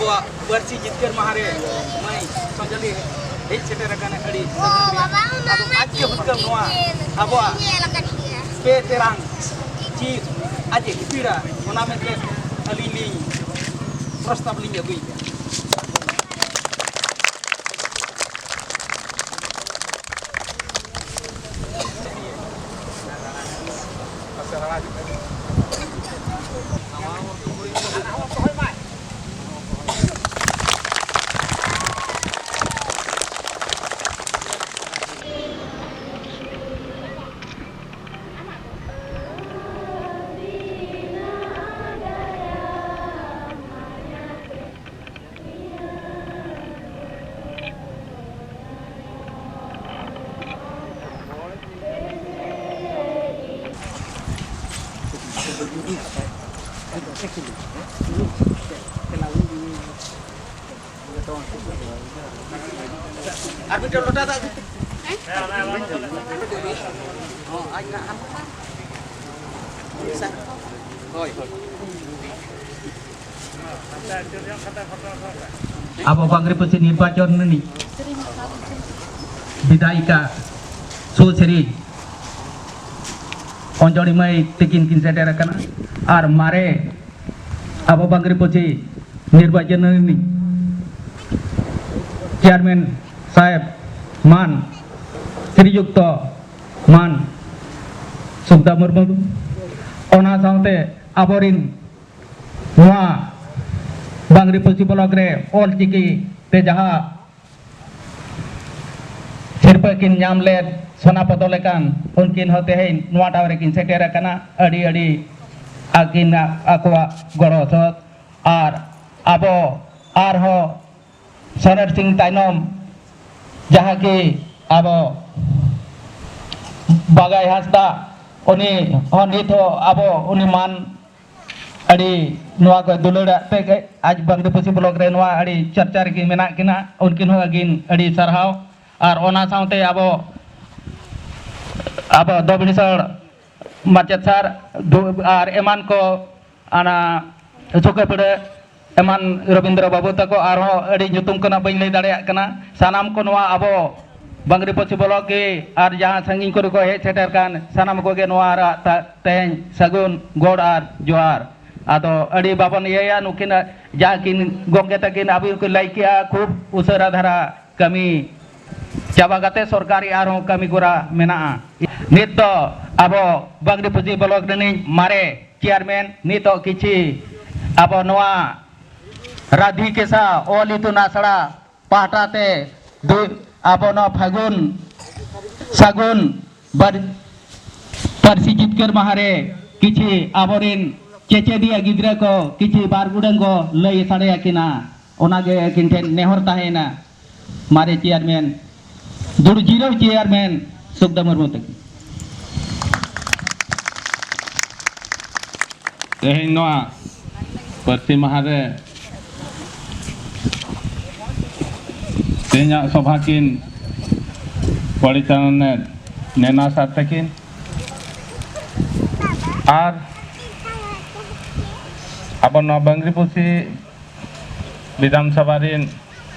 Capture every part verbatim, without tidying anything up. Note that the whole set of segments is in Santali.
ᱟᱵᱚᱣᱟᱜ ᱯᱟᱹᱨᱥᱤ ᱡᱤᱛᱠᱟᱹᱨ ᱢᱟᱦᱟ ᱨᱮ ᱢᱟᱹᱭ ᱥᱚᱧᱡᱚᱞᱤ ᱦᱮᱡ ᱥᱮᱴᱮᱨ ᱟᱠᱟᱱᱟ, ᱟᱹᱰᱤ ᱥᱟᱹᱜᱩᱱ ᱜᱮ᱾ ᱟᱫᱚ ᱟᱡ ᱜᱮ ᱦᱩᱛᱠᱟᱹᱢ ᱱᱚᱣᱟ ᱟᱵᱚᱣᱟᱜ ᱯᱮ ᱴᱮᱨᱟᱝ ᱪᱤᱨ ᱟᱡ ᱮ ᱦᱤᱯᱤᱲᱟ, ᱚᱱᱟ ᱢᱮᱱᱛᱮ ᱟᱹᱞᱤᱧ ᱞᱤᱧ ᱯᱨᱚᱥᱛᱟᱵ ᱞᱤᱧ ᱟᱹᱜᱩᱭᱮᱫᱼᱟ᱾ ᱟᱨ ᱢᱤᱫᱴᱮᱱ ᱞᱚᱴᱟ ᱫᱟᱜ ᱟᱹᱜᱩᱭ ᱯᱮ᱾ ᱦᱚᱸ, ᱟᱡ ᱱᱟᱜ ᱦᱟᱱᱛᱮ ᱵᱟᱝ᱾ ᱦᱳᱭ, ᱦᱳᱭ᱾ ᱟᱵᱚ ᱵᱟᱝᱨᱤᱯᱚᱥᱤ ᱱᱤᱨᱵᱟᱪᱚᱱ ᱨᱤᱱᱤᱡ ᱵᱤᱫᱷᱟᱭᱤᱠᱟ ᱥᱩᱥᱨᱤ ᱚᱧᱡᱚᱞᱤ ᱢᱟᱹᱭ ᱛᱤᱠᱤᱱ ᱠᱤᱱ ᱥᱮᱴᱮᱨ ᱟᱠᱟᱱᱟ᱾ ᱟᱨ ᱢᱟᱨᱮ ᱟᱵᱚ ᱵᱟᱝᱨᱤᱯᱚᱥᱤ ᱱᱤᱨᱵᱟᱪᱚᱱ ᱨᱤᱱᱤᱡ ᱪᱮᱭᱟᱨᱢᱮᱱ ᱥᱟᱦᱮᱵᱽ ᱢᱟᱱ ᱥᱨᱤᱡᱩᱠᱛᱚ ᱢᱟᱱ ᱥᱩᱠᱫᱟ ᱢᱩᱨᱢᱩ, ᱚᱱᱟ ᱥᱟᱶᱛᱮ ᱟᱵᱚᱨᱤᱱ ᱱᱚᱣᱟ ᱵᱟᱝᱨᱤᱯᱚᱥᱤ ᱵᱞᱚᱠ ᱨᱮ ᱚᱞ ᱪᱤᱠᱤ ᱛᱮ ᱡᱟᱦᱟᱸ ᱥᱤᱨᱯᱟᱹ ᱠᱤᱱ ᱧᱟᱢ ᱞᱮᱫ ᱥᱚᱱᱟ ᱯᱚᱫᱚᱠ ᱞᱮᱠᱟᱱ, ᱩᱱᱠᱤᱱ ᱦᱚᱸ ᱛᱮᱦᱮᱧ ᱱᱚᱣᱟ ᱴᱷᱟᱶ ᱨᱮᱠᱤᱱ ᱥᱮᱴᱮᱨ ᱟᱠᱟᱱᱟ᱾ ᱟᱹᱰᱤ ᱟᱹᱰᱤ ᱟᱹᱠᱤᱱᱟᱜ ᱟᱠᱚᱣᱟᱜ ᱜᱚᱲᱚ ᱥᱚᱦᱚᱫ᱾ ᱟᱨ ᱟᱵᱚ ᱟᱨᱦᱚᱸ ᱥᱚᱱᱮᱨ ᱥᱤᱝ ᱛᱟᱭᱱᱚᱢ, ᱡᱟᱦᱟᱸ ᱠᱤ ᱟᱵᱚ ᱵᱟᱜᱟᱭ ᱦᱟᱸᱥᱫᱟ, ᱩᱱᱤ ᱦᱚᱸ ᱱᱤᱛ ᱦᱚᱸ ᱟᱵᱚ ᱩᱱᱤ ᱢᱟᱱ ᱟᱹᱰᱤ ᱱᱚᱣᱟ ᱠᱚ ᱫᱩᱞᱟᱹᱲᱟᱜ ᱛᱮ ᱜᱮ ᱟᱡ ᱵᱟᱝᱨᱤᱯᱚᱥᱤ ᱵᱞᱚᱠ ᱨᱮ ᱱᱚᱣᱟ ᱟᱹᱰᱤ ᱪᱟᱨᱪᱟ ᱨᱮᱜᱮ ᱢᱮᱱᱟᱜ ᱠᱤᱱᱟ᱾ ᱩᱱᱠᱤᱱ ᱦᱚᱸ ᱟᱹᱠᱤᱱ ᱟᱹᱰᱤ ᱥᱟᱨᱦᱟᱣ᱾ ᱟᱨ ᱚᱱᱟ ᱥᱟᱶᱛᱮ ᱟᱵᱚ, ᱟᱵᱚ ᱫᱷᱚᱵᱤᱱᱤᱥᱚᱨ ᱢᱟᱪᱮᱫ ᱥᱟᱨ ᱫᱩ-, ᱟᱨ ᱮᱢᱟᱱ ᱠᱚ, ᱚᱱᱟ ᱥᱩᱠᱟᱹᱯᱤᱲᱟᱹ ᱮᱢᱟᱱ ᱨᱚᱵᱤᱱᱫᱨᱚ ᱵᱟᱹᱵᱩ ᱛᱟᱠᱚ, ᱟᱨᱦᱚᱸ ᱟᱹᱰᱤ ᱧᱩᱛᱩᱢ ᱠᱚ ᱱᱟᱜ ᱵᱟᱹᱧ ᱞᱟᱹᱭ ᱫᱟᱲᱮᱭᱟᱜ ᱠᱟᱱᱟ᱾ ᱥᱟᱱᱟᱢ ᱠᱚ ᱱᱚᱣᱟ ᱟᱵᱚ ᱵᱟᱝᱨᱤᱯᱚᱥᱤ ᱵᱞᱚᱠ ᱜᱮ ᱟᱨ ᱡᱟᱦᱟᱸ ᱥᱟᱺᱜᱤᱧ ᱠᱚᱨᱮ ᱠᱚ ᱦᱮᱡ ᱥᱮᱴᱮᱨ ᱠᱟᱱ ᱥᱟᱱᱟᱢ ᱠᱚᱜᱮ ᱱᱚᱣᱟ ᱨᱟ-, ᱛᱟ-, ᱛᱮᱦᱮᱧ ᱥᱟᱹᱜᱩᱱ ᱜᱚᱰ ᱟᱨ ᱡᱚᱦᱟᱨ᱾ ᱟᱫᱚ ᱟᱹᱰᱤ ᱵᱟᱵᱚᱱ ᱤᱭᱟᱹᱭᱟ, ᱱᱩᱠᱤᱱ ᱡᱟᱦᱟᱸ ᱠᱤᱱ ᱜᱚᱢᱠᱮ ᱛᱟᱹᱠᱤᱱ ᱟᱹᱵᱤᱱ ᱠᱚ ᱞᱟᱹᱭ ᱠᱮᱜᱼᱟ, ᱠᱷᱩᱵ ᱩᱥᱟᱹᱨᱟ ᱫᱷᱟᱨᱟ ᱠᱟᱹᱢᱤ ᱪᱟᱵᱟ ᱠᱟᱛᱮ ᱥᱚᱨᱠᱟᱨᱤ ᱟᱨᱦᱚᱸ ᱠᱟᱹᱢᱤ ᱠᱚᱨᱟ ᱢᱮᱱᱟᱜᱼᱟ᱾ ᱱᱤᱛ ᱫᱚ ᱟᱵᱚ ᱵᱟᱝᱨᱤᱯᱚᱥᱤ ᱵᱞᱚᱠ ᱨᱤᱱᱤᱡ ᱢᱟᱨᱮ ᱪᱮᱭᱟᱨᱢᱮᱱ, ᱱᱤᱛᱚᱜ ᱠᱤᱪᱷᱤ ᱟᱵᱚ ᱱᱚᱣᱟ ᱨᱟᱫᱷᱤ ᱠᱮᱥᱟ ᱚᱞ ᱤᱛᱩᱱ ᱟᱥᱲᱟ ᱯᱟᱦᱴᱟ ᱛᱮ ᱫᱩ-, ᱟᱵᱚ ᱱᱚᱣᱟ ᱯᱷᱟᱹᱜᱩᱱ ᱥᱟᱹᱜᱩᱱ ᱵᱟᱨ-, ᱯᱟᱹᱨᱥᱤ ᱡᱤᱛᱠᱟᱹᱨ ᱢᱟᱦᱟ ᱨᱮ ᱠᱤᱪᱷᱤ ᱟᱵᱚᱨᱮᱱ ᱪᱮᱪᱮᱫᱤᱭᱟᱹ ᱜᱤᱫᱽᱨᱟᱹ ᱠᱚ ᱠᱤᱪᱷᱤ ᱵᱟᱨ ᱜᱩᱰᱟᱹᱝ ᱠᱚ ᱞᱟᱹᱭ ᱥᱟᱰᱮ ᱟᱹᱠᱤᱱᱟ, ᱚᱱᱟᱜᱮ ᱟᱹᱠᱤᱱ ᱴᱷᱮᱱ ᱱᱮᱦᱚᱨ ᱛᱟᱦᱮᱸᱭᱮᱱᱟ᱾ ᱢᱟᱨᱮ ᱪᱮᱭᱟᱨᱢᱮᱱ, ᱫᱩᱲᱩᱵ ᱡᱤᱨᱟᱹᱣ ᱪᱮᱭᱟᱨᱢᱮᱱ ᱥᱩᱠᱫᱟ ᱢᱩᱨᱢᱩ ᱛᱟᱹᱠᱤᱱ᱾ ᱛᱮᱦᱮᱧ ᱱᱚᱣᱟ ᱯᱟᱹᱨᱥᱤ ᱢᱟᱦᱟ ᱨᱮ ᱛᱮᱦᱮᱧᱟᱜ ᱥᱚᱵᱷᱟ ᱠᱤᱱ ᱯᱚᱨᱤᱪᱟᱞᱚᱱᱮᱫ ᱱᱮᱱᱟ ᱥᱟᱨ ᱛᱟᱹᱠᱤᱱ ᱟᱨ ᱟᱵᱚ ᱱᱚᱣᱟ ᱵᱟᱝᱨᱤᱯᱚᱥᱤ ᱵᱤᱫᱷᱟᱱ ᱥᱚᱵᱷᱟ ᱨᱤᱱ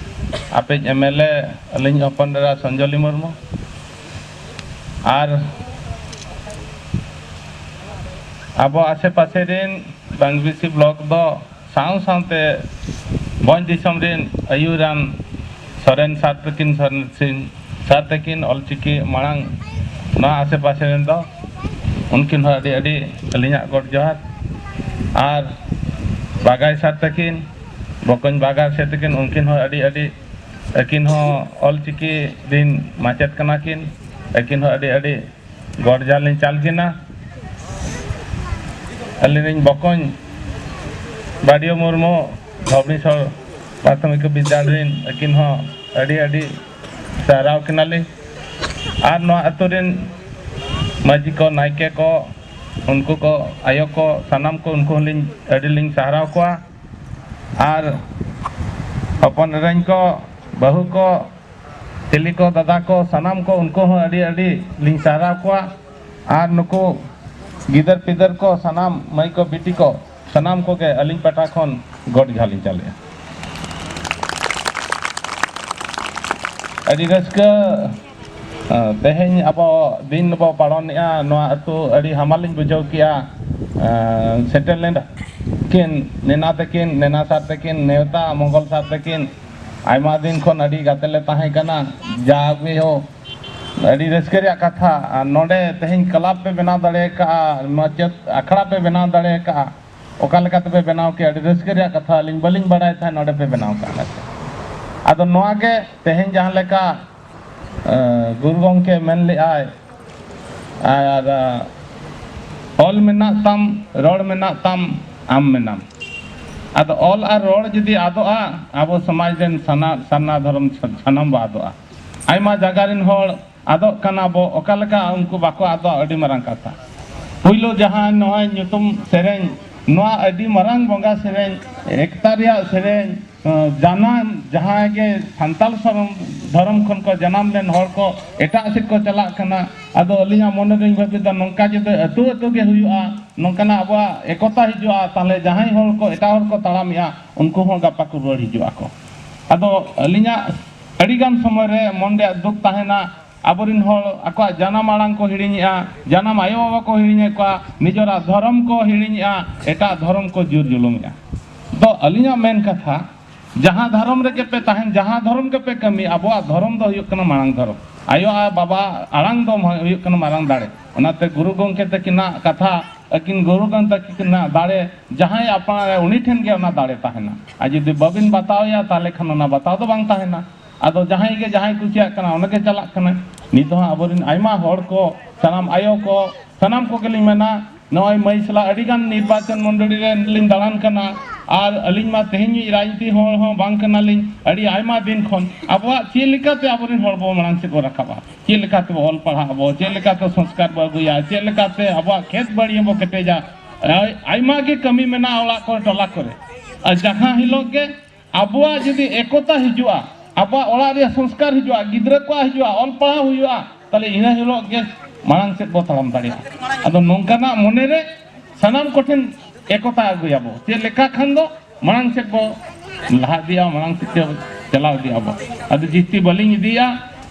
ᱟᱯᱮᱡ ᱮᱢ ᱮᱞ ᱮ, ᱟᱹᱞᱤᱧ ᱦᱚᱯᱚᱱ ᱮᱨᱟ ᱥᱚᱧᱡᱚᱞᱤ ᱢᱩᱨᱢᱩ ᱟᱨ ᱟᱵᱚ ᱟᱥᱮ ᱯᱟᱥᱮ ᱨᱤᱱ ᱵᱟᱝᱨᱤᱯᱚᱥᱤ ᱵᱞᱚᱠ ᱫᱚ ᱥᱟᱶ ᱥᱟᱶᱛᱮ ᱵᱷᱚᱸᱡᱽ ᱫᱤᱥᱚᱢ ᱨᱤᱱ ᱟᱹᱭᱩᱨᱟᱱ ᱥᱚᱨᱮᱱ ᱥᱟᱨ ᱛᱟᱹᱠᱤᱱ, ᱥᱚᱨᱮᱱ ᱥᱤᱝ ᱥᱟᱨ ᱛᱟᱹᱠᱤᱱ ᱚᱞᱪᱤᱠᱤ ᱢᱟᱲᱟᱝ ᱱᱚᱣᱟ ᱟᱥᱮ ᱯᱟᱥᱮ ᱨᱮᱱ ᱫᱚ ᱩᱱᱠᱤᱱ ᱦᱚᱸ ᱟᱹᱰᱤ ᱟᱹᱰᱤ ᱟᱹᱞᱤᱧᱟᱜ ᱜᱚᱰ ᱡᱚᱦᱟᱨ᱾ ᱟᱨ ᱵᱟᱜᱟᱭ ᱥᱟᱨ ᱛᱟᱹᱠᱤᱱ, ᱵᱚᱠᱚᱧ ᱵᱟᱜᱟᱭ ᱥᱟᱨ ᱛᱟᱹᱠᱤᱱ, ᱩᱱᱠᱤᱱ ᱦᱚᱸ ᱟᱹᱰᱤ ᱟᱹᱰᱤ, ᱟᱹᱠᱤᱱ ᱦᱚᱸ ᱚᱞᱪᱤᱠᱤ ᱨᱤᱱ ᱢᱟᱪᱮᱫ ᱠᱟᱱᱟ ᱠᱤᱱ, ᱟᱹᱠᱤᱱ ᱦᱚᱸ ᱟᱹᱰᱤ ᱟᱹᱰᱤ ᱜᱚᱰ ᱡᱚᱦᱟᱨ ᱞᱤᱧ ᱪᱟᱞ ᱠᱤᱱᱟ᱾ ᱟᱹᱞᱤᱧ ᱨᱤᱱ ᱵᱚᱠᱚᱧ ᱵᱟᱰᱤᱭᱳ ᱢᱩᱨᱢᱩ ᱫᱷᱚᱵᱽᱱᱤᱥᱚᱨ ᱯᱨᱟᱛᱷᱚᱢᱤᱠ ᱵᱤᱫᱽᱫᱟᱞᱚᱭ ᱨᱤᱱ, ᱟᱹᱠᱤᱱ ᱦᱚᱸ ᱟᱹᱰᱤ ᱟᱹᱰᱤ ᱥᱟᱨᱦᱟᱣ ᱠᱤᱱᱟᱞᱤᱧ᱾ ᱟᱨ ᱱᱚᱣᱟ ᱟᱹᱛᱩ ᱨᱤᱱ ᱢᱟᱹᱡᱷᱤ ᱠᱚ, ᱱᱟᱭᱠᱮ ᱠᱚ, ᱩᱱᱠᱩ ᱠᱚ, ᱟᱭᱳ ᱠᱚ, ᱥᱟᱱᱟᱢ ᱠᱚ, ᱩᱱᱠᱩ ᱦᱚᱸᱞᱤᱧ ᱟᱹᱰᱤ ᱞᱤᱧ ᱥᱟᱨᱦᱟᱣ ᱠᱚᱣᱟ᱾ ᱟᱨ ᱦᱚᱯᱚᱱ ᱮᱨᱟᱧ ᱠᱚ, ᱵᱟᱹᱦᱩ ᱠᱚ, ᱦᱤᱞᱤ ᱠᱚ, ᱫᱟᱫᱟ ᱠᱚ, ᱥᱟᱱᱟᱢ ᱠᱚ, ᱩᱱᱠᱩ ᱦᱚᱸ ᱟᱹᱰᱤ ᱟᱹᱰᱤ ᱞᱤᱧ ᱥᱟᱨᱦᱟᱣ ᱠᱚᱣᱟ᱾ ᱟᱨ ᱱᱩᱠᱩ ᱜᱤᱫᱟᱹᱨ ᱯᱤᱫᱟᱹᱨ ᱠᱚ, ᱥᱟᱱᱟᱢ ᱢᱟᱹᱭ ᱠᱚ, ᱵᱤᱴᱤ ᱠᱚ, ᱥᱟᱱᱟᱢ ᱠᱚᱜᱮ ᱟᱹᱞᱤᱧ ᱯᱟᱦᱴᱟ ᱠᱷᱚᱱ ᱜᱚᱰ ᱡᱚᱦᱟᱨ ᱞᱤᱧ ᱪᱟᱞᱮᱜᱼᱟ᱾ ᱟᱹᱰᱤ ᱨᱟᱹᱥᱠᱟᱹ, ᱛᱮᱦᱮᱧ ᱟᱵᱚ ᱫᱤᱱ ᱵᱚ ᱯᱟᱞᱚᱱᱮᱜᱼᱟ᱾ ᱱᱚᱣᱟ ᱟᱹᱛᱩ ᱟᱹᱰᱤ ᱦᱟᱢᱟᱞᱤᱧ ᱵᱩᱡᱷᱟᱹᱣ ᱠᱮᱜᱼᱟ᱾ ᱥᱮᱴᱮᱨ ᱞᱮᱱ ᱠᱤᱱ ᱱᱮᱱᱟ ᱛᱟᱹᱠᱤᱱ, ᱱᱮᱱᱟ ᱥᱟᱨ ᱛᱟᱹᱠᱤᱱ, ᱱᱮᱣᱛᱟ ᱢᱚᱝᱜᱚᱞ ᱥᱟᱨ ᱛᱟᱹᱠᱤᱱ, ᱟᱭᱢᱟ ᱫᱤᱱ ᱠᱷᱚᱱ ᱟᱹᱰᱤ ᱜᱟᱛᱮ ᱞᱮ ᱛᱟᱦᱮᱸ ᱠᱟᱱᱟ᱾ ᱡᱟᱜᱮ ᱦᱳ, ᱟᱹᱰᱤ ᱨᱟᱹᱥᱠᱟᱹ ᱨᱮᱭᱟᱜ ᱠᱟᱛᱷᱟ᱾ ᱟᱨ ᱱᱚᱰᱮ ᱛᱮᱦᱮᱧ ᱠᱞᱟᱵᱽ ᱯᱮ ᱵᱮᱱᱟᱣ ᱫᱟᱲᱮ ᱟᱠᱟᱫᱼᱟ, ᱢᱟᱪᱮᱫ ᱟᱠᱷᱲᱟ ᱯᱮ ᱵᱮᱱᱟᱣ ᱫᱟᱲᱮ ᱟᱠᱟᱫᱼᱟ, ᱚᱠᱟ ᱞᱮᱠᱟ ᱛᱮᱯᱮ ᱵᱮᱱᱟᱣ ᱠᱮᱫᱼᱟ, ᱟᱹᱰᱤ ᱨᱟᱹᱥᱠᱟᱹ ᱨᱮᱭᱟᱜ ᱠᱟᱛᱷᱟ᱾ ᱟᱹᱞᱤᱧ ᱵᱟᱹᱞᱤᱧ ᱵᱟᱲᱟᱭ ᱛᱟᱦᱮᱸᱫ ᱱᱚᱰᱮ ᱯᱮ ᱵᱮᱱᱟᱣ ᱠᱟᱜᱼᱟ᱾ ᱟᱫᱚ ᱱᱚᱣᱟ ᱜᱮ ᱛᱮᱦᱮᱧ ᱡᱟᱦᱟᱸ ᱞᱮᱠᱟ ᱜᱩᱨᱩ ᱜᱚᱢᱠᱮ ᱢᱮᱱ ᱞᱮᱫᱼᱟᱭ, ᱟᱨ ᱚᱞ ᱢᱮᱱᱟᱜ ᱛᱟᱢ, ᱨᱚᱲ ᱢᱮᱱᱟᱜ ᱛᱟᱢ, ᱟᱢ ᱢᱮᱱᱟᱢ᱾ ᱟᱫᱚ ᱚᱞ ᱟᱨ ᱨᱚᱲ ᱡᱩᱫᱤ ᱟᱫᱚᱜᱼᱟ, ᱟᱵᱚ ᱥᱚᱢᱟᱡᱽ ᱨᱮᱱ ᱥᱟᱱᱟ-, ᱥᱟᱨᱱᱟ ᱫᱷᱚᱨᱚᱢ ᱥᱟᱱᱟᱢ ᱵᱚ ᱟᱫᱚᱜᱼᱟ᱾ ᱟᱭᱢᱟ ᱡᱟᱭᱜᱟ ᱨᱮᱱ ᱦᱚᱲ ᱟᱫᱚᱜ ᱠᱟᱱᱟ ᱵᱚ, ᱚᱠᱟ ᱞᱮᱠᱟ ᱩᱱᱠᱩ ᱵᱟᱠᱚ ᱟᱫᱚᱜᱼᱟ, ᱟᱹᱰᱤ ᱢᱟᱨᱟᱝ ᱠᱟᱛᱷᱟ᱾ ᱯᱩᱭᱞᱩ ᱡᱟᱦᱟᱸ ᱱᱚᱜᱼᱚᱭ ᱧᱩᱛᱩᱢ ᱥᱮᱨᱮᱧ, ᱱᱚᱣᱟ ᱟᱹᱰᱤ ᱢᱟᱨᱟᱝ ᱵᱚᱸᱜᱟ ᱥᱮᱨᱮᱧ, ᱮᱠᱛᱟ ᱨᱮᱭᱟᱜ ᱥᱮᱨᱮᱧ, ᱡᱟᱱᱟᱢ, ᱡᱟᱦᱟᱸᱭ ᱜᱮ ᱥᱟᱱᱛᱟᱞ ᱥᱚᱨᱚᱢ-, ᱫᱷᱚᱨᱚᱢ ᱠᱷᱚᱱ ᱠᱚ ᱡᱟᱱᱟᱢ ᱞᱮᱱ ᱦᱚᱲ ᱠᱚ ᱮᱴᱟᱜ ᱥᱮᱫ ᱠᱚ ᱪᱟᱞᱟᱜ ᱠᱟᱱᱟ᱾ ᱟᱫᱚ ᱟᱹᱞᱤᱧᱟᱜ ᱢᱚᱱᱮ ᱨᱮᱧ ᱵᱷᱟᱹᱵᱤᱭᱮᱫᱟ, ᱱᱚᱝᱠᱟ ᱡᱩᱫᱤ ᱟᱹᱛᱩ ᱟᱹᱛᱩ ᱜᱮ ᱦᱩᱭᱩᱜᱼᱟ, ᱱᱚᱝᱠᱟᱱᱟᱜ ᱟᱵᱚᱣᱟᱜ ᱮᱠᱚᱛᱟ ᱦᱤᱡᱩᱜᱼᱟ, ᱛᱟᱦᱚᱞᱮ ᱡᱟᱦᱟᱸᱭ ᱦᱚᱲ ᱠᱚ, ᱮᱴᱟᱜ ᱦᱚᱲ ᱠᱚ ᱛᱟᱲᱟᱢᱮᱜᱼᱟ, ᱩᱱᱠᱩ ᱦᱚᱸ ᱜᱟᱯᱟ ᱠᱚ ᱨᱩᱣᱟᱹᱲ ᱦᱤᱡᱩᱜ ᱟᱠᱚ᱾ ᱟᱫᱚ ᱟᱹᱞᱤᱧᱟᱜ ᱟᱹᱰᱤᱜᱟᱱ ᱥᱚᱢᱚᱭ ᱨᱮ ᱢᱚᱱ ᱨᱮᱭᱟᱜ ᱫᱩᱠ ᱛᱟᱦᱮᱱᱟ, ᱟᱵᱚᱨᱮᱱ ᱦᱚᱲ ᱟᱠᱚᱣᱟᱜ ᱡᱟᱱᱟᱢ ᱟᱲᱟᱝ ᱠᱚ ᱦᱤᱲᱤᱧᱮᱜᱼᱟ, ᱡᱟᱱᱟᱢ ᱟᱭᱳᱼᱵᱟᱵᱟ ᱠᱚ ᱦᱤᱲᱤᱧᱮᱫ ᱠᱚᱣᱟ, ᱱᱤᱡᱮᱨᱟᱜ ᱫᱷᱚᱨᱚᱢ ᱠᱚ ᱦᱤᱲᱤᱧᱮᱜᱼᱟ, ᱮᱴᱟᱜ ᱫᱷᱚᱨᱚᱢ ᱠᱚ ᱡᱳᱨ ᱡᱩᱞᱩᱢᱮᱜᱼᱟ᱾ ᱫᱚ ᱟᱹᱞᱤᱧᱟᱜ ᱢᱮᱱ ᱠᱟᱛᱷᱟ, ᱡᱟᱦᱟᱸ ᱫᱷᱚᱨᱚᱢ ᱨᱮᱜᱮ ᱯᱮ ᱛᱟᱦᱮᱱ, ᱡᱟᱦᱟᱸ ᱫᱷᱚᱨᱚᱢ ᱜᱮᱯᱮ ᱠᱟᱹᱢᱤ, ᱟᱵᱚᱣᱟᱜ ᱫᱷᱚᱨᱚᱢ ᱫᱚ ᱦᱩᱭᱩᱜ ᱠᱟᱱᱟ ᱢᱟᱨᱟᱝ ᱫᱷᱚᱨᱚᱢ᱾ ᱟᱭᱳ ᱟᱨ ᱵᱟᱵᱟ ᱟᱲᱟᱝ ᱫᱚ ᱢᱟ-, ᱦᱩᱭᱩᱜ ᱠᱟᱱᱟ ᱢᱟᱨᱟᱝ ᱫᱟᱲᱮ᱾ ᱚᱱᱟᱛᱮ ᱜᱩᱨᱩ ᱜᱚᱢᱠᱮ ᱛᱟᱹᱠᱤᱱᱟᱜ ᱠᱟᱛᱷᱟ, ᱟᱹᱠᱤᱱ ᱜᱩᱨᱩ ᱜᱚᱢᱠᱮ ᱛᱟᱹᱠᱤᱱᱟᱜ ᱫᱟᱲᱮ, ᱡᱟᱦᱟᱸᱭ ᱟᱯᱱᱟᱨᱟ ᱩᱱᱤ ᱴᱷᱮᱱ ᱜᱮ ᱚᱱᱟ ᱫᱟᱲᱮ ᱛᱟᱦᱮᱱᱟ᱾ ᱟᱨ ᱡᱩᱫᱤ ᱵᱟᱹᱵᱤᱱ ᱵᱟᱛᱟᱣ ᱮᱭᱟ, ᱛᱟᱦᱚᱞᱮ ᱠᱷᱟᱱ ᱚᱱᱟ ᱵᱟᱛᱟᱣ ᱫᱚ ᱵᱟᱝ ᱛᱟᱦᱮᱱᱟ᱾ ᱟᱫᱚ ᱡᱟᱦᱟᱸᱭ ᱜᱮ ᱡᱟᱦᱟᱸᱭ ᱠᱩᱥᱤᱭᱟᱜ ᱠᱟᱱᱟ, ᱚᱸᱰᱮ ᱜᱮ ᱪᱟᱞᱟᱜ ᱠᱟᱱᱟᱭ᱾ ᱱᱤᱛ ᱦᱚᱸ ᱟᱵᱚᱨᱮᱱ ᱟᱭᱢᱟ ᱦᱚᱲ ᱠᱚ, ᱥᱟᱱᱟᱢ ᱟᱭᱳ ᱠᱚ, ᱥᱟᱱᱟᱢ ᱠᱚᱜᱮ ᱞᱤᱧ ᱢᱮᱱᱟ, ᱱᱚᱜᱼᱚᱭ ᱢᱟᱹᱭ ᱥᱟᱞᱟᱜ ᱟᱹᱰᱤ ᱜᱟᱱ ᱱᱤᱨᱵᱟᱪᱚᱱ ᱢᱚᱱᱰᱚᱞᱤ ᱨᱮ ᱞᱤᱧ ᱫᱟᱬᱟᱱ ᱠᱟᱱᱟ᱾ ᱟᱨ ᱟᱹᱞᱤᱧ ᱢᱟ ᱛᱮᱦᱮᱧ ᱨᱟᱡᱽᱱᱤᱛᱤ ᱦᱚᱲ ᱦᱚᱸ ᱵᱟᱝ ᱠᱟᱱᱟᱞᱤᱧ᱾ ᱟᱹᱰᱤ ᱟᱭᱢᱟ ᱫᱤᱱ ᱠᱷᱚᱱ ᱟᱵᱚᱣᱟᱜ ᱪᱮᱫ ᱞᱮᱠᱟᱛᱮ ᱟᱵᱚᱨᱮᱱ ᱦᱚᱲ ᱵᱚ ᱢᱟᱲᱟᱝ ᱥᱮᱫ ᱵᱚ ᱨᱟᱠᱟᱵᱼᱟ, ᱪᱮᱫ ᱞᱮᱠᱟᱛᱮ ᱵᱚ ᱚᱞ ᱯᱟᱲᱦᱟᱜ ᱟᱵᱚ, ᱪᱮᱫ ᱞᱮᱠᱟᱛᱮ ᱥᱚᱝᱥᱠᱟᱨ ᱵᱚ ᱟᱹᱜᱩᱭᱟ, ᱪᱮᱫ ᱞᱮᱠᱟᱛᱮ ᱟᱵᱚᱣᱟᱜ ᱠᱷᱮᱛ ᱵᱟᱹᱲᱤᱭᱟᱹ ᱵᱚ ᱠᱮᱴᱮᱡᱟ᱾ ᱟᱭ-, ᱟᱭᱢᱟ ᱜᱮ ᱠᱟᱹᱢᱤ ᱢᱮᱱᱟᱜᱼᱟ ᱚᱲᱟᱜ ᱠᱚᱨᱮ, ᱴᱚᱞᱟ ᱠᱚᱨᱮ᱾ ᱟᱨ ᱡᱟᱦᱟᱸ ᱦᱤᱞᱳᱜ ᱜᱮ ᱟᱵᱚᱣᱟᱜ ᱡᱩᱫᱤ ᱮᱠᱚᱛᱟ ᱦᱤᱡᱩᱜᱼᱟ, ᱟᱵᱚᱣᱟᱜ ᱚᱲᱟᱜ ᱨᱮᱭᱟᱜ ᱥᱚᱝᱥᱠᱟᱨ ᱦᱤᱡᱩᱜᱼᱟ, ᱜᱤᱫᱽᱨᱟᱹ ᱠᱚᱣᱟᱜ ᱦᱤᱡᱩᱜᱼᱟ, ᱚᱞ ᱯᱟᱲᱦᱟᱣ ᱦᱩᱭᱩᱜᱼᱟ, ᱛᱟᱦᱞᱮ ᱤᱱᱟᱹ ᱦᱤᱞᱳᱜ ᱜᱮ ᱢᱟᱲᱟᱝ ᱥᱮᱫ ᱵᱚ ᱛᱟᱲᱟᱢ ᱫᱟᱲᱮᱭᱟᱜᱼᱟ᱾ ᱟᱫᱚ ᱱᱚᱝᱠᱟᱱᱟᱜ ᱢᱚᱱᱮᱨᱮ ᱥᱟᱱᱟᱢ ᱠᱚᱴᱷᱮᱱ ᱮᱠᱚᱛᱟ ᱟᱹᱜᱩᱭᱟᱵᱚ᱾ ᱪᱮᱫ ᱞᱮᱠᱟ ᱠᱷᱟᱱ ᱫᱚ ᱢᱟᱲᱟᱝ ᱥᱮᱫ ᱵᱚ ᱞᱟᱦᱟ ᱤᱫᱤᱜᱼᱟ, ᱢᱟᱲᱟᱝ ᱥᱮᱫ ᱛᱮ ᱪᱟᱞᱟᱣ ᱤᱫᱤᱜ ᱟᱵᱚ᱾ ᱟᱫᱚ ᱡᱟᱹᱥᱛᱤ ᱵᱟᱹᱞᱤᱧ ᱤᱫᱤᱭᱟ,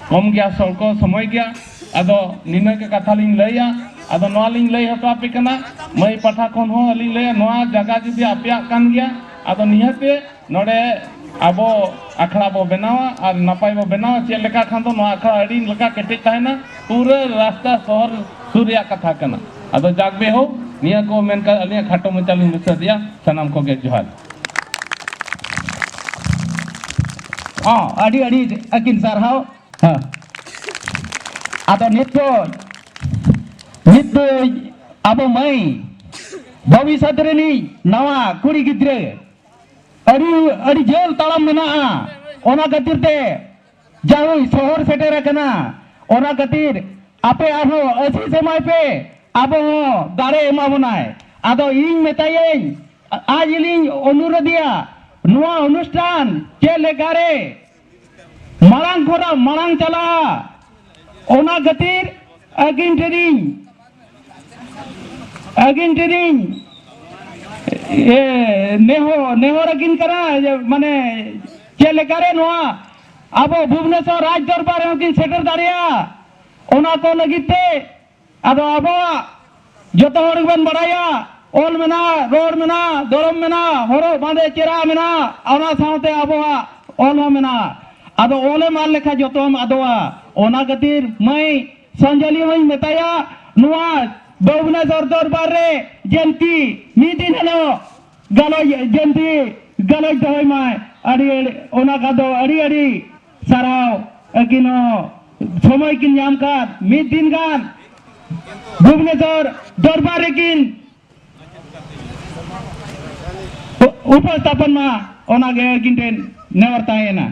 ᱠᱚᱢ ᱜᱮᱭᱟ, ᱥᱚᱲᱠᱚ ᱥᱚᱢᱚᱭ ᱜᱮᱭᱟ᱾ ᱟᱫᱚ ᱱᱤᱱᱟᱹᱜ ᱜᱮ ᱠᱟᱛᱷᱟ ᱞᱤᱧ ᱞᱟᱹᱭᱟ᱾ ᱟᱫᱚ ᱱᱚᱣᱟ ᱞᱤᱧ ᱞᱟᱹᱭ ᱦᱚᱴᱚ ᱟᱯᱮ ᱠᱟᱱᱟ, ᱢᱟᱹᱭ ᱯᱟᱦᱴᱟ ᱠᱷᱚᱱ ᱦᱚᱸ ᱟᱹᱞᱤᱧ ᱞᱟᱹᱭᱟ, ᱱᱚᱣᱟ ᱡᱟᱭᱜᱟ ᱡᱩᱫᱤ ᱟᱯᱮᱭᱟᱜ ᱠᱟᱱ ᱜᱮᱭᱟ, ᱟᱫᱚ ᱱᱤᱦᱟᱹᱛ ᱜᱮ ᱱᱚᱰᱮ ᱟᱵᱚ ᱟᱠᱷᱲᱟ ᱵᱚ ᱵᱮᱱᱟᱣᱟ ᱟᱨ ᱱᱟᱯᱟᱭ ᱵᱚ ᱵᱮᱱᱟᱣᱟ᱾ ᱪᱮᱫ ᱞᱮᱠᱟ ᱠᱷᱟᱱ ᱫᱚ ᱱᱚᱣᱟ ᱟᱠᱷᱲᱟ ᱟᱹᱰᱤ ᱞᱮᱠᱟ ᱠᱮᱴᱮᱡ ᱛᱟᱦᱮᱱᱟ, ᱯᱩᱨᱟᱹ ᱨᱟᱥᱛᱟ ᱥᱚᱦᱚᱨ ᱥᱩᱨ ᱨᱮᱭᱟᱜ ᱠᱟᱛᱷᱟ ᱠᱟᱱᱟ᱾ ᱟᱫᱚ ᱡᱟᱠ ᱵᱮ ᱦᱳ, ᱱᱤᱭᱟᱹ ᱠᱚ ᱢᱮᱱ ᱠᱟᱛᱮ ᱟᱹᱞᱤᱧᱟᱜ ᱠᱷᱟᱴᱚ ᱢᱟᱪᱷᱟ ᱞᱤᱧ ᱢᱩᱪᱟᱹᱫᱮᱜᱼᱟ᱾ ᱥᱟᱱᱟᱢ ᱠᱚᱜᱮ ᱡᱚᱦᱟᱨ᱾ ᱦᱚᱸ, ᱟᱹᱰᱤ ᱟᱹᱰᱤ ᱟᱹᱠᱤᱱ ᱥᱟᱨᱦᱟᱣ᱾ ᱦᱮᱸ᱾ ᱟᱫᱚ ᱱᱤᱛ ᱫᱚ, ᱱᱤᱛ ᱫᱚ ᱟᱵᱚ ᱢᱟᱹᱭ ᱵᱷᱚᱵᱤᱥᱥᱚᱛ ᱨᱤᱱᱤᱡ ᱱᱟᱣᱟ ᱠᱩᱲᱤ ᱜᱤᱫᱽᱨᱟᱹ ᱟᱹᱰᱤ, ᱟᱹᱰᱤ ᱡᱷᱟᱹᱞ ᱛᱟᱲᱟᱢ ᱢᱮᱱᱟᱜᱼᱟ᱾ ᱚᱱᱟ ᱠᱷᱟᱹᱛᱤᱨ ᱛᱮ ᱡᱟᱦᱳᱭ ᱥᱚᱦᱚᱨ ᱥᱮᱴᱮᱨ ᱟᱠᱟᱱᱟ᱾ ᱚᱱᱟ ᱠᱷᱟᱹᱛᱤᱨ ᱟᱯᱮ ᱟᱨᱦᱚᱸ ᱟᱹᱥᱤᱥ ᱮᱢᱟᱭ ᱯᱮ, ᱟᱵᱚ ᱦᱚᱸ ᱫᱟᱲᱮ ᱮᱢᱟ ᱵᱚᱱᱟᱭ᱾ ᱟᱫᱚ ᱤᱧ ᱢᱮᱛᱟᱭᱟᱹᱧ, ᱟᱡ ᱞᱤᱧ ᱚᱱᱩᱨᱳᱫᱷᱮᱭᱟ, ᱱᱚᱣᱟ ᱚᱱᱩᱥᱴᱷᱟᱱ ᱪᱮᱫ ᱞᱮᱠᱟᱨᱮ ᱢᱟᱲᱟᱝ ᱠᱷᱚᱱᱟᱜ ᱢᱟᱲᱟᱝ ᱪᱟᱞᱟᱜᱼᱟ, ᱚᱱᱟ ᱠᱷᱟᱹᱛᱤᱨ ᱟᱹᱠᱤᱱ ᱴᱷᱮᱱᱤᱧ, ᱟᱹᱠᱤᱱ ᱴᱷᱮᱱᱤᱧ, ᱮ, ᱱᱮᱦᱚᱨ, ᱱᱮᱦᱚᱨ ᱟᱹᱠᱤᱱ ᱠᱟᱱᱟ, ᱡᱮ, ᱢᱟᱱᱮ, ᱪᱮᱫ ᱞᱮᱠᱟᱨᱮ ᱱᱚᱣᱟ ᱟᱵᱚ ᱵᱷᱩᱵᱽᱱᱮᱥᱚᱨ ᱨᱟᱡᱽ ᱫᱚᱨᱵᱟᱨ ᱨᱮᱦᱚᱸ ᱠᱤᱱ ᱥᱮᱴᱮᱨ ᱫᱟᱲᱮᱭᱟᱜᱼᱟ, ᱚᱱᱟ ᱠᱚ ᱞᱟᱹᱜᱤᱫ ᱛᱮ᱾ ᱟᱫᱚ ᱟᱵᱚᱣᱟᱜ ᱡᱚᱛᱚ ᱦᱚᱲ ᱜᱮᱵᱚᱱ ᱵᱟᱲᱟᱭᱟ, ᱚᱞ ᱢᱮᱱᱟᱜᱼᱟ, ᱨᱚᱲ ᱢᱮᱱᱟᱜᱼᱟ, ᱫᱷᱚᱨᱚᱢ ᱢᱮᱱᱟᱜᱼᱟ, ᱦᱚᱨᱚᱜ ᱵᱟᱸᱫᱮ ᱪᱮᱦᱨᱟ ᱢᱮᱱᱟᱜᱼᱟ, ᱚᱱᱟ ᱥᱟᱶᱛᱮ ᱟᱵᱚᱣᱟᱜ ᱚᱞ ᱦᱚᱸ ᱢᱮᱱᱟᱜᱼᱟ᱾ ᱟᱫᱚ ᱚᱞᱮᱢ ᱟᱫ ᱞᱮᱠᱷᱟᱱ ᱡᱚᱛᱚᱣᱟᱜ ᱮᱢ ᱟᱫᱚᱜᱼᱟ᱾ ᱚᱱᱟ ᱠᱷᱟᱹᱛᱤᱨ ᱢᱟᱹᱭ ᱥᱚᱧᱡᱚᱞᱤ ᱦᱚᱸᱧ ᱢᱮᱛᱟᱭᱟ, ᱱᱚᱣᱟ ᱵᱷᱩᱵᱽᱱᱮᱥᱚᱨ ᱫᱚᱨᱵᱟᱨ ᱨᱮ ᱡᱮᱱᱛᱤ ᱢᱤᱫ ᱫᱤᱱ ᱦᱤᱞᱳᱜ ᱜᱟᱞᱚᱪ, ᱡᱮᱱᱛᱤ ᱜᱟᱞᱚᱪ ᱫᱚᱦᱚᱭ ᱢᱟᱭ᱾ ᱟᱹᱰᱤ, ᱟᱹᱰᱤ, ᱚᱱᱟ ᱠᱷᱟᱱ ᱫᱚ ᱟᱹᱰᱤ, ᱟᱹᱰᱤ ᱥᱟᱨᱦᱟᱣ ᱟᱹᱠᱤᱱ ᱦᱚᱸ ᱥᱚᱢᱚᱭ ᱠᱤᱱ ᱧᱟᱢ ᱠᱷᱟᱱ ᱢᱤᱫ ᱫᱤᱱ ᱜᱟᱱ ᱵᱷᱩᱵᱽᱱᱮᱥᱚᱨ ᱫᱚᱨᱵᱟᱨ ᱨᱮᱠᱤᱱ ᱩ-, ᱩᱯᱚᱥᱛᱷᱟᱯᱚᱱ ᱢᱟ, ᱚᱱᱟᱜᱮ ᱟᱹᱠᱤᱱ ᱴᱷᱮᱱ ᱱᱮᱦᱚᱨ ᱛᱟᱦᱮᱸᱭᱮᱱᱟ᱾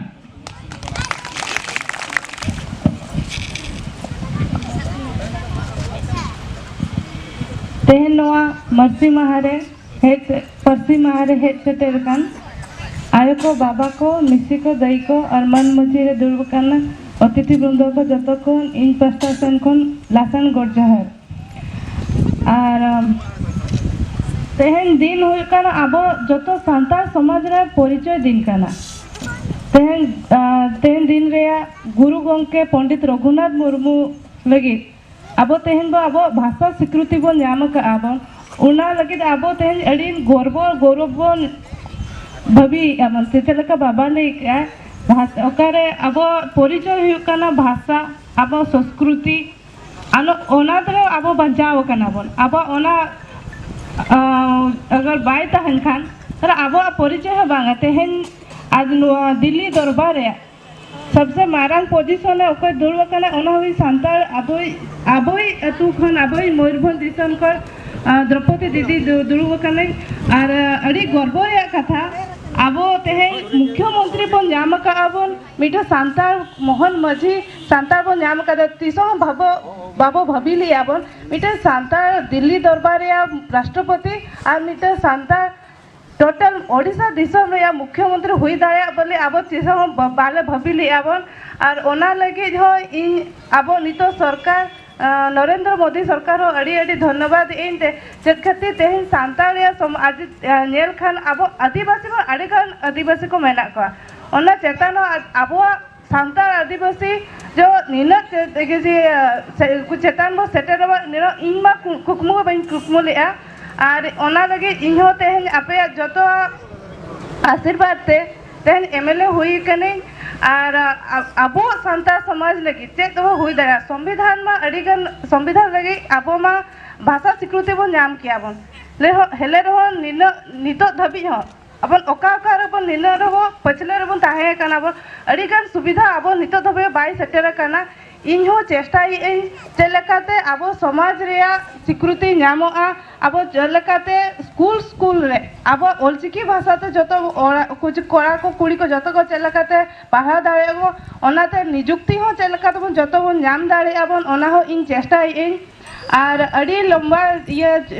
ᱛᱮᱦᱮᱧ ᱱᱚᱣᱟ ᱢᱟᱹᱨᱥᱤ ᱢᱟᱦᱟ ᱨᱮ ᱦᱮᱡ, ᱯᱟᱹᱨᱥᱤ ᱢᱟᱦᱟ ᱨᱮ ᱦᱮᱡ ᱥᱮᱴᱮᱨ ᱟᱠᱟᱱ ᱟᱭᱳ ᱠᱚ, ᱵᱟᱵᱟ ᱠᱚ, ᱢᱤᱥᱤ ᱠᱚ, ᱫᱟᱹᱭ ᱠᱚ ᱟᱨ ᱢᱟᱹᱱ ᱢᱟᱹᱪᱤ ᱨᱮ ᱫᱩᱲᱩᱵ ᱟᱠᱟᱱ ᱚᱛᱤᱛᱷᱤ ᱵᱨᱤᱱᱫᱚ ᱠᱚ, ᱡᱚᱛᱚ ᱠᱷᱚᱱ ᱤᱧ ᱯᱟᱥᱴᱟ ᱥᱮᱱ ᱠᱷᱚᱱ ᱞᱟᱥᱟᱱ ᱜᱚᱰ ᱡᱚᱦᱟᱨ᱾ ᱟᱨ, ᱟᱢ, ᱛᱮᱦᱮᱧ ᱫᱤᱱ ᱦᱩᱭᱩᱜ ᱠᱟᱱᱟ ᱟᱵᱚ ᱡᱚᱛᱚ ᱥᱟᱱᱛᱟᱲ ᱥᱚᱢᱟᱡᱽ ᱨᱮ ᱯᱚᱨᱤᱪᱚᱭ ᱫᱤᱱ ᱠᱟᱱᱟ᱾ ᱛᱮᱦᱮᱧ ᱟᱸ, ᱛᱮᱦᱮᱧ ᱫᱤᱱ ᱨᱮᱭᱟᱜ ᱜᱩᱨᱩ ᱜᱚᱢᱠᱮ ᱯᱚᱱᱰᱤᱛ ᱨᱚᱜᱷᱩᱱᱟᱛᱷ ᱢᱩᱨᱢᱩ ᱞᱟᱹᱜᱤᱫ ᱟᱵᱚ ᱛᱮᱦᱮᱧ ᱫᱚ ᱟᱵᱚᱣᱟᱜ ᱵᱷᱟᱥᱟ ᱥᱤᱠᱨᱤᱛᱤ ᱵᱚᱱ ᱧᱟᱢ ᱟᱠᱟᱫᱼᱟ ᱵᱚᱱ᱾ ᱚᱱᱟ ᱞᱟᱹᱜᱤᱫ ᱟᱵᱚ ᱛᱮᱦᱮᱧ ᱟᱹᱰᱤ ᱜᱚᱨᱵᱚ ᱜᱚᱨᱚᱵ ᱵᱚᱱ ᱵᱷᱟᱹᱵᱤᱭᱮᱫᱼᱟ ᱵᱚᱱ᱾ ᱪᱮᱫ ᱞᱮᱠᱟ ᱵᱟᱵᱟ ᱞᱟᱹᱭ ᱠᱮᱜᱼᱟ, ᱵᱷᱟᱥᱟ ᱚᱠᱟᱨᱮ ᱟᱵᱚᱣᱟᱜ ᱯᱚᱨᱤᱪᱚᱭ ᱦᱩᱭᱩᱜ ᱠᱟᱱᱟ ᱵᱷᱟᱥᱟ, ᱟᱵᱚ ᱥᱚᱥᱠᱨᱤᱛᱤ, ᱟᱱᱚ ᱚᱱᱟ ᱛᱮ ᱟᱵᱚ ᱵᱟᱧᱪᱟᱣ ᱟᱠᱟᱱᱟ ᱵᱚᱱ᱾ ᱟᱵᱚ ᱚᱱᱟ ᱟᱸ, ᱟᱜᱟᱨ ᱵᱟᱭ ᱛᱟᱦᱮᱱ ᱠᱷᱟᱱ, ᱛᱟᱦᱞᱮ ᱟᱵᱚᱣᱟᱜ ᱯᱚᱨᱤᱪᱚᱭ ᱦᱚᱸ ᱵᱟᱝᱟ᱾ ᱛᱮᱦᱮᱧ ᱟᱨ ᱱᱚᱣᱟ ᱫᱤᱞᱞᱤ ᱫᱚᱨᱵᱟᱨ ᱨᱮ ᱥᱚᱵᱥᱮ ᱢᱟᱨᱟᱝ ᱯᱚᱡᱤᱥᱚᱱ ᱨᱮ ᱚᱠᱚᱭ ᱫᱩᱲᱩᱵ ᱟᱠᱟᱱᱟ, ᱚᱱᱟ ᱦᱩᱭ ᱥᱟᱱᱛᱟᱲ, ᱟᱵᱚᱭ ᱟᱵᱚᱭ ᱟᱹᱛᱩ ᱠᱷᱚᱱ, ᱟᱵᱚᱭ ᱢᱚᱭᱩᱨᱵᱷᱚᱸᱡᱽ ᱫᱤᱥᱚᱢ ᱠᱷᱚᱱ ᱟᱸ, ᱫᱨᱚᱯᱚᱫᱤ ᱫᱤᱫᱤ ᱫᱩ- ᱫᱩᱲᱩᱵ ᱟᱠᱟᱱᱟᱭ᱾ ᱟᱨ ᱟᱸ, ᱟᱹᱰᱤ ᱜᱚᱨᱵᱚ ᱨᱮᱭᱟᱜ ᱠᱟᱛᱷᱟ, ᱟᱵᱚ ᱛᱮᱦᱮᱧ ᱢᱩᱠᱷᱭᱚᱢᱚᱱᱛᱨᱤ ᱵᱚᱱ ᱧᱟᱢ ᱟᱠᱟᱫᱼᱟ ᱵᱚᱱ, ᱢᱤᱫᱴᱮᱱ ᱥᱟᱱᱛᱟᱲ ᱢᱚᱦᱚᱱ ᱢᱟᱹᱡᱷᱤ ᱥᱟᱱᱛᱟᱲ ᱵᱚᱱ ᱧᱟᱢ ᱟᱠᱟᱫᱟ᱾ ᱛᱤᱥ ᱦᱚᱸ ᱵᱟᱵᱚ ᱵᱟᱵᱚ ᱵᱷᱟᱹᱵᱤ ᱞᱮᱜᱼᱟ ᱵᱚᱱ ᱢᱤᱫᱴᱮᱱ ᱥᱟᱱᱛᱟᱲ ᱫᱤᱞᱞᱤ ᱫᱚᱨᱵᱟᱨ ᱨᱮᱭᱟᱜ ᱨᱟᱥᱴᱨᱚᱯᱚᱛᱤ ᱟᱨ ᱢᱤᱫᱴᱮᱱ ᱥᱟᱱᱛᱟᱲ ᱴᱳᱴᱟᱞ ᱳᱰᱤᱥᱟ ᱫᱤᱥᱚᱢ ᱨᱮᱭᱟᱜ ᱢᱩᱠᱷᱭᱚᱢᱚᱱᱛᱨᱤ ᱦᱩᱭ ᱫᱟᱲᱮᱭᱟᱜ ᱵᱚᱞᱮ ᱟᱵᱚ ᱛᱤᱥ ᱦᱚᱸ ᱵᱟ- ᱵᱟᱞᱮ ᱵᱷᱟᱹᱵᱤ ᱞᱮᱜᱼᱟ ᱵᱚᱱ᱾ ᱟᱨ ᱚᱱᱟ ᱞᱟᱹᱜᱤᱫ ᱦᱚᱸ ᱤᱧ ᱟᱵᱚ ᱱᱤᱛᱚᱜ ᱥᱚᱨᱠᱟᱨ ᱟᱸ, ᱱᱚᱨᱮᱱᱫᱨᱚ ᱢᱳᱫᱤ ᱥᱚᱨᱠᱟᱨ ᱦᱚᱸ ᱟᱹᱰᱤ ᱟᱹᱰᱤ ᱫᱷᱚᱱᱭᱚᱵᱟᱫ ᱤᱧ ᱛᱮ, ᱪᱮᱫ ᱠᱷᱟᱹᱛᱤᱨ ᱛᱮᱦᱮᱧ ᱥᱟᱱᱛᱟᱲ ᱨᱮᱭᱟᱜ ᱥᱚᱢ-, ᱟᱹᱰᱤ, ᱟᱸ, ᱧᱮᱞ ᱠᱷᱟᱱ ᱟᱵᱚ ᱟᱹᱫᱤᱵᱟᱹᱥᱤ ᱦᱚᱸ ᱟᱹᱰᱤ ᱜᱟᱱ ᱟᱹᱫᱤᱵᱟᱹᱥᱤ ᱠᱚ ᱢᱮᱱᱟᱜ ᱠᱚᱣᱟ᱾ ᱚᱱᱟ ᱪᱮᱛᱟᱱ ᱦᱚᱸ ᱟ-, ᱟᱵᱚᱣᱟᱜ ᱥᱟᱱᱛᱟᱲ ᱟᱹᱫᱤᱵᱟᱹᱥᱤ ᱡᱚ ᱱᱤᱱᱟᱹᱜ ᱪᱮ-, ᱛᱮᱜᱮ ᱡᱮ, ᱟᱸ, ᱥᱮ-, ᱠᱚ ᱪᱮᱛᱟᱱ ᱵᱚ ᱥᱮᱴᱮᱨᱚᱜᱼᱟ, ᱱᱤᱱᱟᱹᱜ ᱤᱧ ᱢᱟ ᱠᱩ-, ᱠᱩᱠᱢᱩ ᱦᱚᱸ ᱵᱟᱹᱧ ᱠᱩᱠᱢᱩ ᱞᱮᱜᱼᱟ᱾ ᱟᱨ ᱚᱱᱟ ᱞᱟᱹᱜᱤᱫ ᱤᱧ ᱦᱚᱸ ᱛᱮᱦᱮᱧ ᱟᱯᱮᱭᱟᱜ ᱡᱚᱛᱚᱣᱟᱜ ᱟᱥᱤᱨᱵᱟᱫᱽ ᱛᱮ ᱛᱮᱦᱮᱧ ᱮᱢ ᱮᱞ ᱮ ᱦᱩᱭ ᱠᱟᱹᱱᱟᱹᱧ᱾ ᱟᱨ, ᱟ-, ᱟᱵᱚᱣᱟᱜ ᱥᱟᱱᱛᱟᱲ ᱥᱚᱢᱟᱡᱽ ᱞᱟᱹᱜᱤᱫ ᱪᱮᱫ ᱫᱚ ᱦᱩᱭ ᱫᱟᱲᱮᱭᱟᱜᱼᱟ? ᱥᱚᱝᱵᱤᱫᱷᱟᱱ ᱢᱟ ᱟᱹᱰᱤ ᱜᱟᱱ, ᱥᱚᱝᱵᱤᱫᱷᱟᱱ ᱞᱟᱹᱜᱤᱫ ᱟᱵᱚ ᱢᱟ ᱵᱷᱟᱥᱟ ᱥᱤᱠᱨᱤᱛᱤ ᱵᱚᱱ ᱧᱟᱢ ᱠᱮᱭᱟ ᱵᱚᱱ᱾ ᱞᱮᱦᱚ-, ᱦᱮᱞᱮ ᱨᱮᱦᱚᱸ ᱱᱤᱱᱟᱹᱜ, ᱱᱤᱛᱚᱜ ᱫᱷᱟᱹᱵᱤᱡ ᱦᱚᱸ ᱟᱵᱚ ᱚᱠᱟ ᱚᱠᱟ ᱨᱮᱵᱚᱱ ᱱᱤᱱᱟᱹᱜ ᱨᱮᱦᱚᱸ ᱯᱟᱹᱪᱷᱞᱟᱹ ᱨᱮᱵᱚᱱ ᱛᱟᱦᱮᱸ ᱠᱟᱱᱟ ᱵᱚᱱ᱾ ᱟᱹᱰᱤ ᱜᱟᱱ ᱥᱩᱵᱤᱫᱷᱟ ᱟᱵᱚ ᱱᱤᱛᱚᱜ ᱫᱷᱟᱹᱵᱤᱡ ᱵᱟᱭ ᱥᱮᱴᱮᱨ ᱟᱠᱟᱱᱟ᱾ ᱤᱧ ᱦᱚᱸ ᱪᱮᱥᱴᱟᱭᱮᱫ ᱟᱹᱧ ᱪᱮᱫ ᱞᱮᱠᱟᱛᱮ ᱟᱵᱚ ᱥᱚᱢᱟᱡᱽ ᱨᱮᱭᱟᱜ ᱥᱤᱠᱨᱤᱛᱤ ᱧᱟᱢᱚᱜᱼᱟ, ᱟᱵᱚ ᱪᱮᱫ ᱞᱮᱠᱟᱛᱮ ᱥᱠᱩᱞ ᱥᱠᱩᱞ ᱨᱮ ᱟᱵᱚ ᱚᱞᱪᱤᱠᱤ ᱵᱷᱟᱥᱟᱛᱮ ᱡᱚᱛᱚ ᱚᱲᱟᱜ ᱠᱚ, ᱠᱚᱲᱟ ᱠᱚ ᱠᱩᱲᱤ ᱠᱚ ᱡᱚᱛᱚ ᱠᱚ ᱪᱮᱫ ᱞᱮᱠᱟᱛᱮ ᱯᱟᱲᱦᱟᱣ ᱫᱟᱲᱮᱭᱟᱜᱼᱟ ᱵᱚᱱ, ᱚᱱᱟᱛᱮ ᱱᱤᱡᱩᱠᱛᱤ ᱦᱚᱸ ᱪᱮᱫ ᱞᱮᱠᱟ ᱛᱮᱵᱚᱱ ᱡᱚᱛᱚ ᱵᱚᱱ ᱧᱟᱢ ᱫᱟᱲᱮᱭᱟᱜᱼᱟ ᱵᱚᱱ, ᱚᱱᱟ ᱦᱚᱸ ᱤᱧ ᱪᱮᱥᱴᱟᱭᱮᱫ ᱟᱹᱧ᱾ ᱟᱨ ᱟᱹᱰᱤ ᱞᱚᱢᱵᱟ ᱤᱭᱟᱹ,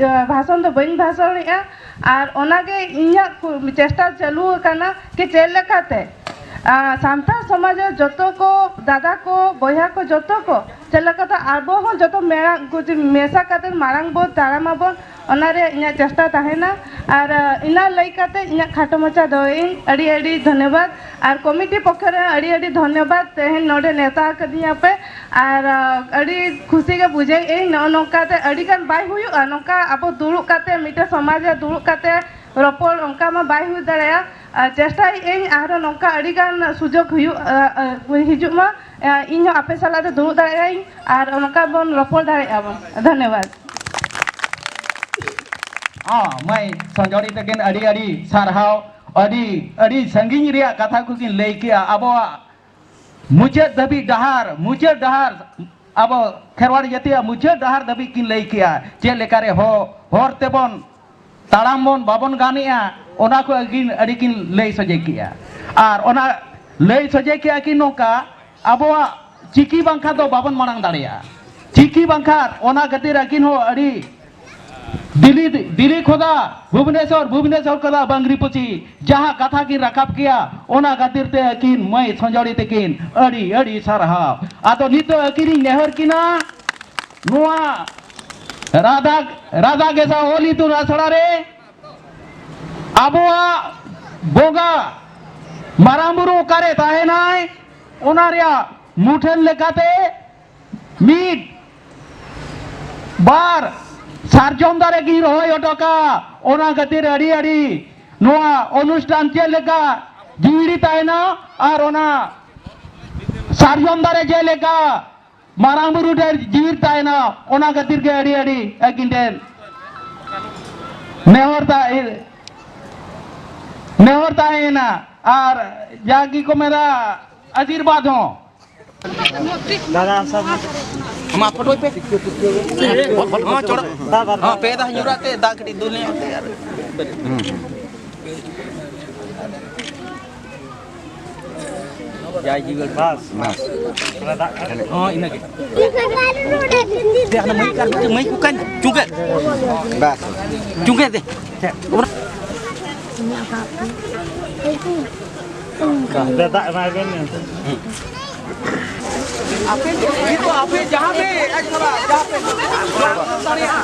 ᱵᱷᱟᱥᱚᱱ ᱫᱚ ᱵᱟᱹᱧ ᱵᱷᱟᱥᱚᱱᱮᱫᱼᱟ, ᱟᱨ ᱚᱱᱟᱜᱮ ᱤᱧᱟᱹᱜ ᱠᱩ-, ᱪᱮᱥᱴᱟ ᱪᱟᱹᱞᱩ ᱟᱠᱟᱱᱟ ᱠᱤ ᱪᱮᱫ ᱞᱮᱠᱟᱛᱮ, ᱟᱨ ᱥᱟᱱᱛᱟᱲ ᱥᱚᱢᱟᱡᱽ ᱨᱮ ᱡᱚᱛᱚ ᱠᱚ, ᱫᱟᱫᱟ ᱠᱚ, ᱵᱚᱭᱦᱟ ᱠᱚ, ᱡᱚᱛᱚ ᱠᱚ ᱪᱮᱫ ᱞᱮᱠᱟᱛᱮ ᱟᱵᱚ ᱦᱚᱸ ᱡᱚᱛᱚ ᱢᱮᱲᱟ-, ᱠᱚ ᱡᱮ ᱢᱮᱥᱟ ᱠᱟᱛᱮ ᱢᱟᱲᱟᱝ ᱵᱚ ᱛᱟᱲᱟᱢ ᱟᱵᱚᱱ, ᱚᱱᱟ ᱨᱮ ᱤᱧᱟᱹᱜ ᱪᱮᱥᱴᱟ ᱛᱟᱦᱮᱱᱟ᱾ ᱟᱨ ᱤᱱᱟᱹ ᱞᱟᱹᱭ ᱠᱟᱛᱮ ᱤᱧᱟᱹᱜ ᱠᱷᱟᱴᱚ ᱢᱟᱪᱷᱟ ᱫᱚᱦᱚᱭᱟᱹᱧ᱾ ᱟᱹᱰᱤ ᱟᱹᱰᱤ ᱫᱷᱚᱱᱭᱚᱵᱟᱫ᱾ ᱟᱨ ᱠᱚᱢᱤᱴᱤ ᱯᱚᱠᱠᱷᱚ ᱨᱮ ᱟᱹᱰᱤ ᱟᱹᱰᱤ ᱫᱷᱚᱱᱭᱚᱵᱟᱫ, ᱛᱮᱦᱮᱧ ᱱᱚᱰᱮ ᱱᱮᱣᱛᱟ ᱟᱠᱟᱫᱤᱧᱟ ᱯᱮ᱾ ᱟᱨ ᱟᱹᱰᱤ ᱠᱷᱩᱥᱤ ᱜᱮ ᱵᱩᱡᱷᱟᱹᱣᱮᱫ ᱟᱹᱧ᱾ ᱱᱚᱜᱼᱚ ᱱᱚᱝᱠᱟ ᱛᱮ ᱟᱹᱰᱤ ᱜᱟᱱ ᱵᱟᱭ ᱦᱩᱭᱩᱜᱼᱟ, ᱱᱚᱝᱠᱟ ᱟᱵᱚ ᱫᱩᱲᱩᱵ ᱠᱟᱛᱮ, ᱢᱤᱫᱴᱮᱱ ᱥᱚᱢᱟᱡᱽ ᱨᱮ ᱫᱩᱲᱩᱵ ᱠᱟᱛᱮ ᱨᱚᱯᱚᱲ, ᱚᱱᱠᱟ ᱢᱟ ᱵᱟᱭ ᱦᱩᱭ ᱫᱟᱲᱮᱭᱟᱜᱼᱟ᱾ ᱟᱨ ᱪᱮᱥᱴᱟᱭᱮᱫ ᱟᱹᱧ ᱟᱨᱦᱚᱸ ᱱᱚᱝᱠᱟ ᱟᱹᱰᱤ ᱜᱟᱱ ᱥᱩᱡᱳᱜᱽ ᱦᱩᱭᱩᱜ, ᱟ, ᱟ, ᱦᱤᱡᱩᱜ ᱢᱟ᱾ ᱟ, ᱤᱧ ᱦᱚᱸ ᱟᱯᱮ ᱥᱟᱞᱟᱜ ᱨᱮ ᱫᱩᱲᱩᱵ ᱫᱟᱲᱮᱭᱟᱜ ᱟᱹᱧ ᱟᱨ ᱚᱱᱠᱟ ᱵᱚᱱ ᱨᱚᱯᱚᱲ ᱫᱟᱲᱮᱭᱟᱜᱼᱟ ᱵᱚᱱ᱾ ᱫᱷᱚᱱᱭᱚᱵᱟᱫ᱾ ᱦᱚᱸ, ᱢᱟᱹᱭ ᱥᱚᱸᱡᱚᱲᱤ ᱛᱟᱹᱠᱤᱱ ᱟᱹᱰᱤ ᱟᱹᱰᱤ ᱥᱟᱨᱦᱟᱣ᱾ ᱟᱹᱰᱤ ᱟᱹᱰᱤ ᱥᱟᱺᱜᱤᱧ ᱨᱮᱭᱟᱜ ᱠᱟᱛᱷᱟ ᱠᱚᱠᱤᱱ ᱞᱟᱹᱭ ᱠᱮᱜᱼᱟ᱾ ᱟᱵᱚᱣᱟᱜ ᱢᱩᱪᱟᱹᱫ ᱫᱷᱟᱹᱵᱤᱡ ᱰᱟᱦᱟᱨ, ᱢᱩᱪᱟᱹᱫ ᱰᱟᱦᱟᱨ, ᱟᱵᱚ ᱠᱷᱮᱨᱣᱟᱲ ᱡᱟᱹᱛᱤᱭᱟᱜ ᱢᱩᱪᱟᱹᱫ ᱰᱟᱦᱟᱨ ᱫᱷᱟᱹᱵᱤᱡ ᱠᱤᱱ ᱞᱟᱹᱭ ᱠᱮᱜᱼᱟ᱾ ᱪᱮᱫ ᱞᱮᱠᱟᱨᱮ ᱦᱚ-, ᱦᱚᱨ ᱛᱮᱵᱚᱱ ᱛᱟᱲᱟᱢ ᱵᱚᱱ ᱵᱟᱵᱚᱱ ᱜᱟᱱᱮᱜᱼᱟ, ᱚᱱᱟ ᱠᱚ ᱟᱹᱠᱤᱱ ᱟᱹᱰᱤ ᱠᱤᱱ ᱞᱟᱹᱭ ᱥᱚᱡᱷᱮ ᱠᱮᱜᱼᱟ᱾ ᱟᱨ ᱚᱱᱟ ᱞᱟᱹᱭ ᱥᱚᱡᱷᱮ ᱠᱮᱜᱼᱟ ᱠᱤᱱ ᱱᱚᱝᱠᱟ, ᱟᱵᱚᱣᱟᱜ ᱪᱤᱠᱤ ᱵᱟᱝᱠᱷᱟᱱ ᱫᱚ ᱵᱟᱵᱚᱱ ᱢᱟᱲᱟᱝ ᱫᱟᱲᱮᱭᱟᱜᱼᱟ᱾ ᱪᱤᱠᱤ ᱵᱟᱝᱠᱷᱟᱱ, ᱚᱱᱟ ᱠᱷᱟᱹᱛᱤᱨ ᱟᱹᱠᱤᱱ ᱦᱚᱸ ᱟᱹᱰᱤ ᱫᱤᱞᱤ, ᱫᱤᱞᱤ ᱠᱷᱚᱫᱟ ᱵᱷᱩᱵᱽᱱᱮᱥᱚᱨ, ᱵᱷᱩᱵᱽᱱᱮᱥᱚᱨ ᱠᱷᱚᱫᱟ ᱵᱟᱝᱨᱤᱯᱚᱥᱤ, ᱡᱟᱦᱟᱸ ᱠᱟᱛᱷᱟ ᱠᱤᱱ ᱨᱟᱠᱟᱵ ᱠᱮᱭᱟ, ᱚᱱᱟ ᱠᱷᱟᱹᱛᱤᱨ ᱛᱮ ᱟᱹᱠᱤᱱ ᱢᱟᱹᱭ ᱥᱚᱸᱡᱚᱲᱤ ᱛᱟᱹᱠᱤᱱ ᱟᱹᱰᱤ ᱟᱹᱰᱤ ᱥᱟᱨᱦᱟᱣ᱾ ᱟᱫᱚ ᱱᱤᱛᱚᱜ ᱟᱹᱠᱤᱱᱤᱧ ᱱᱮᱦᱚᱨ ᱠᱤᱱᱟ, ᱱᱚᱣᱟ ᱨᱟᱫᱷᱟ, ᱨᱟᱫᱷᱟ ᱜᱮᱥᱟ ᱚᱞ ᱤᱛᱩᱱ ᱟᱥᱲᱟ ᱨᱮ ᱟᱵᱚᱣᱟᱜ ᱵᱚᱸᱜᱟ ᱢᱟᱨᱟᱝ ᱵᱩᱨᱩ ᱚᱠᱟᱨᱮ ᱛᱟᱦᱮᱱᱟᱭ, ᱚᱱᱟ ᱨᱮᱭᱟᱜ ᱢᱩᱴᱷᱟᱹᱱ ᱞᱮᱠᱟᱛᱮ ᱢᱤᱫ ᱵᱟᱨ ᱥᱟᱨᱡᱚᱢ ᱫᱟᱨᱮ ᱠᱤᱱ ᱨᱚᱦᱚᱭ ᱦᱚᱴᱚ ᱠᱟᱜᱼᱟ᱾ ᱚᱱᱟ ᱠᱷᱟᱹᱛᱤᱨ ᱟᱹᱰᱤ ᱟᱹᱰᱤ ᱱᱚᱣᱟ ᱚᱱᱩᱥᱴᱷᱟᱱ ᱪᱮᱫ ᱞᱮᱠᱟ ᱡᱤᱣᱤ ᱛᱟᱦᱮᱱᱟ ᱟᱨ ᱚᱱᱟ ᱥᱟᱨᱡᱚᱢ ᱫᱟᱨᱮ ᱪᱮᱫ ᱞᱮᱠᱟ ᱢᱟᱨᱟᱝ ᱵᱩᱨᱩ ᱴᱷᱮᱱ ᱡᱤᱣᱤ ᱛᱟᱦᱮᱱᱟ, ᱚᱱᱟ ᱠᱷᱟᱹᱛᱤᱨ ᱜᱮ ᱟᱹᱰᱤ ᱟᱹᱰᱤ ᱟᱹᱠᱤᱱ ᱴᱷᱮᱱ ᱱᱮᱦᱚᱨ ᱛᱟᱦᱮᱸ, ᱱᱮᱦᱚᱨ ᱛᱟᱦᱮᱸᱭᱮᱱᱟ ᱟᱨ ᱡᱟ ᱜᱮᱠᱚ ᱢᱮᱱᱟ ᱟᱥᱤᱨᱵᱟᱫᱽ ᱦᱚᱸ᱾ ᱫᱟᱫᱟ ᱥᱟᱵ ᱟᱢᱟᱜ ᱯᱷᱳᱴᱳᱭ ᱯᱮ᱾ ᱦᱚᱸ, ᱪᱚᱲᱚᱠ᱾ ᱦᱚᱸ, ᱯᱮ ᱫᱷᱟᱣ ᱧᱩᱨᱟᱜ ᱛᱮ ᱫᱟᱜ ᱠᱟᱹᱴᱤᱡ ᱫᱩᱞ ᱧᱚᱜ ᱛᱮ ᱟᱨ ᱡᱟᱭ ᱡᱤᱵᱚᱱ᱾ ᱵᱟᱥ᱾ ᱦᱚᱸ, ᱤᱱᱟᱹᱜᱮ᱾ ᱫᱮ, ᱦᱟᱱᱟ ᱢᱟᱹᱭᱤᱠ ᱟᱨ ᱢᱤᱫᱴᱮᱱ ᱢᱟᱹᱭᱤᱠ ᱠᱚ ᱠᱟᱱ ᱪᱩᱸᱜᱟᱹ᱾ ᱵᱟᱥ᱾ ᱪᱩᱸᱜᱟᱹ ᱫᱮ᱾ ᱫᱟᱜ ᱮᱢᱟᱭ ᱵᱮᱱ᱾ ᱟᱯᱮ, ᱱᱤᱛᱚᱜ ᱟᱯᱮ ᱡᱟᱦᱟᱸ ᱯᱮ ᱮᱠ ᱛᱟᱞᱟ, ᱡᱟᱦᱟᱸ ᱯᱮ ᱫᱟᱲᱮᱭᱟᱜᱼᱟ᱾